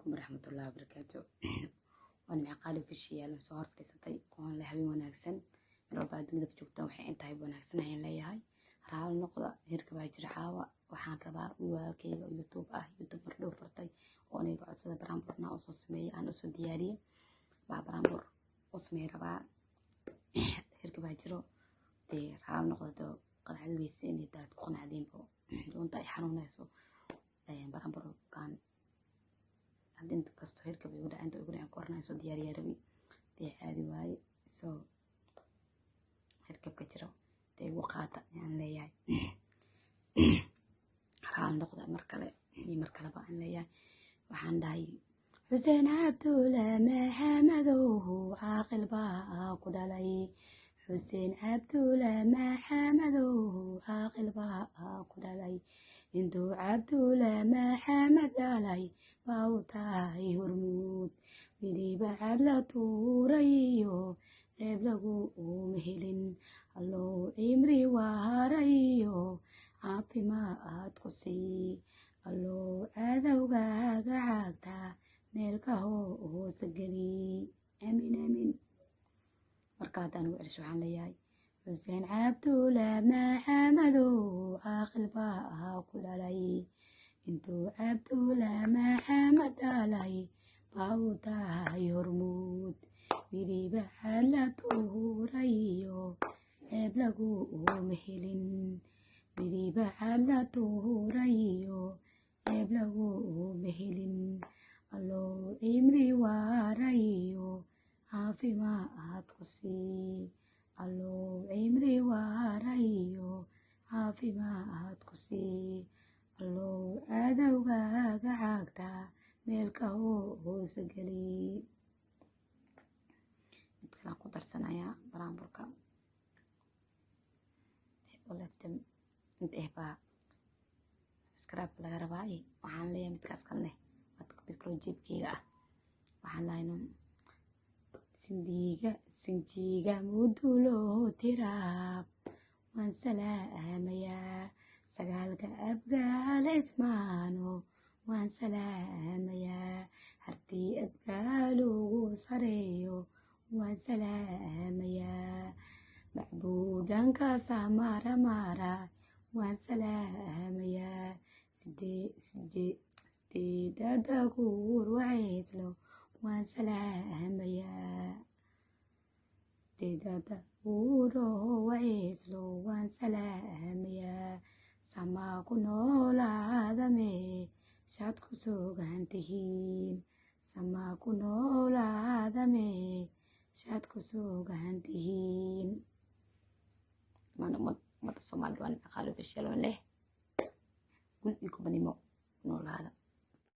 Calaykum waraxmatullahi wabarakaatu. Waan Nimco Official soo hor fadhiisatay oon leh habeen wanaagsan. Meel walba aad dunida ka joogtaan, waxay intahay wanaagsan ayaan leeyahay. Raali noqda, hirka baa jira caawa. Waxaan rabaa walaalkayga YouTube ah, YouTube mar dhow furtay, oo aniga codsada baraanburna usoo sameeyay, aan usoo diyaariyey, baa baraanbur u sameey rabaa. Hirka baa jiro dee, raali noqda. Qanacdi weyseen daad ku qanacdeenbo doonta ay xanuunayso baraanburkan. Hadda inta kasto hirka bay igu dhaceen, inta igu dhaceen korna soo diyaariyaa rabi dee, caadi waaye. Soo hirkabka jiro dee igu qaata ayaan leeyahay. Raali noqda mar kale iyo mar kaleba aan leeyahay. Waxaan dhahay: Xuseen Cabdulle Maxamedow, caaqil baa ku dhalay. Xuseen Cabdulle Maxamedow, caaqil baa ku dhalay. Intuu Cabdulle Maxamed dhalay baa u tahay hormuud. Midiba cad la tuurayo, ceeb lagu uma helin. Allow cimri waarayo, caafimaad ku sii. Allow cadowgaaga caagta meel ka hoose geli. Aamin, aamin. Marka haddaan ugu celsho, waxaan leeyahay: Xuseen Cabdulle Maxamedow, caaqil baa ku dhalay. Intuu Cabdulle Maxamed dhalay baa u tahay hormuud. Midiba cad la tuurayo, ceeb lagu uma helin. Midiba cad la tuurayo, ceeb lagu uma helin. Allow cimri waarayo, caafimaad ku sii. Allow cimri waarayo, caafimaad ku sii. Allow cadowgaaga caagta meel ka hoose geli. Mid kalaan ku darsanayaa baraanburka. Inta eh baa subscribe laga rabaa. Waxaan leeyahay midkaas kalne, mid kaloo jeebkeyga ah. Waxaan lahay: Sindiiga sinjiga mudulo tiraab, waan salaamayaa. Sagaalka Abgaal Ismaano, waan salaamayaa. Hartii Abgaal ugu sareeyo, waan salaamayaa. Macbuudhanka samaramara, waan salaamayaa. Sideedada guur waceyslo, waan salaamayaa. Sideedada guuro waceyslo, waan salaamayaa. Samaa ku noolaadame, shaad ku sugan tihiin. Samaa ku noolaadame, shaad ku sugan tihiin. Ummadda Soomaalida, waa Nimco Qaali Official oo leh gul iyo kubanimo noolaada.